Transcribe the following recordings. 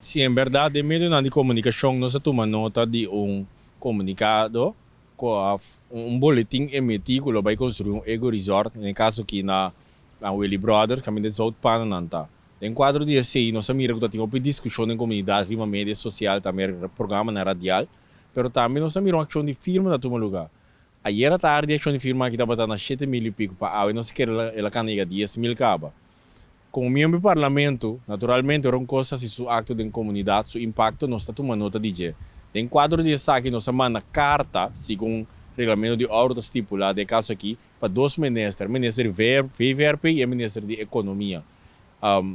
Sí, en bèrdat den medionan di komunikashon nos a tuma nota di un komunikado ku òf un boletin emití ku lo bai konstruí un eco resort, den e kaso aki na na Willy Brothers kaminda e zoutpannennan ta. Den kuadro di esei nos a mira ku ta tin hopi diskushon den komunidat riba media sosial tambe programanan radial, pero tambe nos a mira un akshon di firma ta tuma lugá. Ayera tardi e akshon di firma aki tabata na 7000 i piku, pa awe nos a kere el a kanda yega 10,000 kaba. Komo miembro di Parlamento, naturalmente ora un kos hasi su akto den komunidat, su impakto nos ta tuma nota di dje. Den kuadro di esaki nos a manda karta, segun Reglamento di Oro ta stipulá den e kaso aki, pa dos minister, minister di VVRP i e minister di Ekonomia.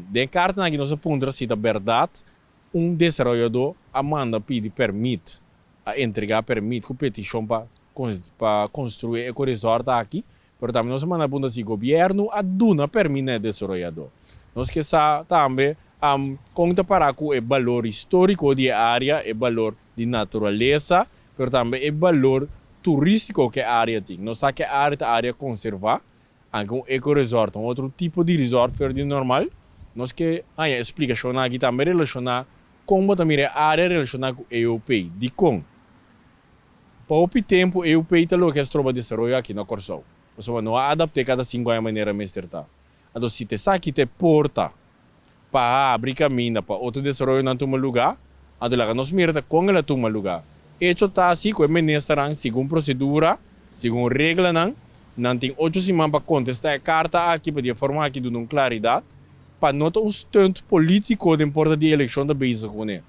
Den e kartanan aki nos a puntra si ta bèrdat un desaroyadó a manda pidi pèrmit, a entregá pèrmit ku petishon pa pa konstruí e ekoresòrt aki, Pero tambe nos a manda punta si gobierno a duna permit na e desaroyador. Nos ke sa tambe kon ta para ku e balor historico di e area, e balor di naturalesa, pero tambe e balor turistico ku e area tin. Nos sa ku e area ta area konserva, anke un eco resort ta un otro tipo di resort fuera di normal. Nos ke haña e splikashonnan aki tambe relashoná kon bo ta mira e area relashoná ku EOP. Dikon? Pa hopi tempu EUP ta loke a stroba desaroyo aki na Kòrsou, pasobra no a adapt'é kada sinku aña manera mester ta. Anto si ta esaki ta e porta pa habri kaminda pa otro desaroyonan tuma lugá, anto laga nos mira ta kon el a tuma lugá. Echo ta asi ku e ministernan segun prosedura, segun reglanan, nan tin ocho siman pa kontestá e karta aki pa di e forma aki duna un klaridat pa no ta un stunt polítiko den porta di elekshon ta bezig kuné.